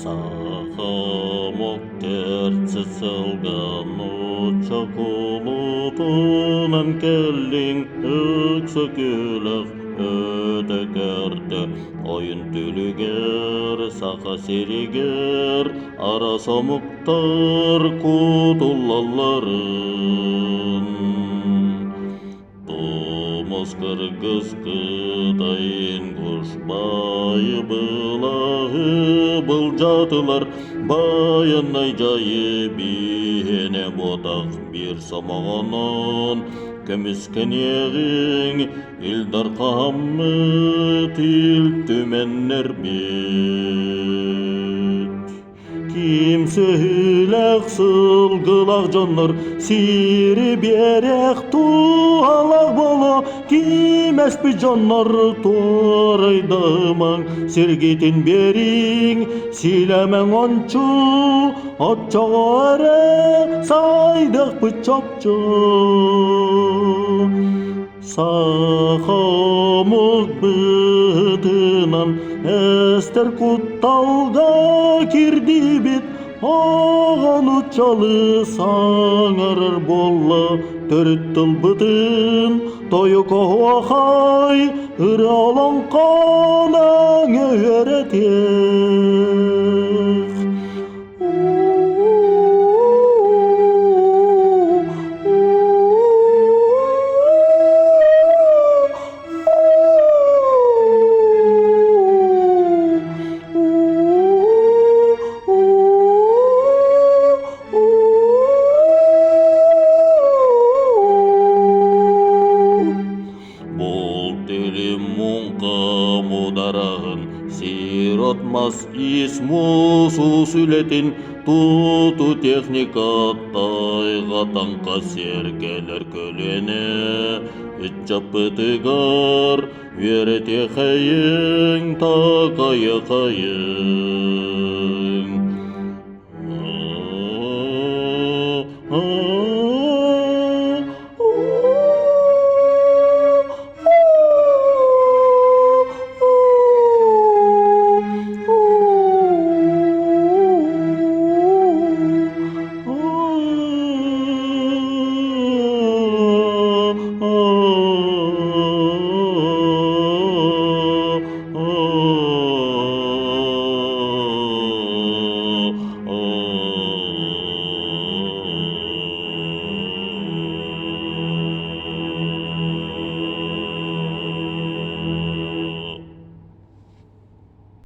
Сахамок терци сылга нуучча кулутунан кэллиҥ Өксөкүлэх өтө көрдө ойун түлүгэр Саха сиригэр араас омуктар кутуллалларын Тумус кыргыз Кытай ингуш баайы былаһы былдьаатылар байыаннай дьайыы биһиэнэ буотах биир сомоҕонон көмүскэниэҕиҥ Ил Дархааммыт Ил Түмэннэрбит. Ким сөһүлэх сылгылах дьоннор сири биэриэх туһалаах боло ким эспит дьоннор туорайдамаҥ сиргитин биэриҥ силэмэҥ ончу оччоҕо эрэ сайдыахпыт чопчу Саха омук быһыытынан эстэр кутталга кирдибит оҕону чалы саҥарар буолла төрүт тылбытын тойук оһуохай ырыа олоҥхонон үөрэтиэх. Бул тилим муҥха мудараһын, сир от-мас ис муус уус үлэтин туту техника тайҕа таҥха сэргэлэр көлүөнэ ыччаппытыгар үөрэтиэхэйиҥ такайыахайыҥ.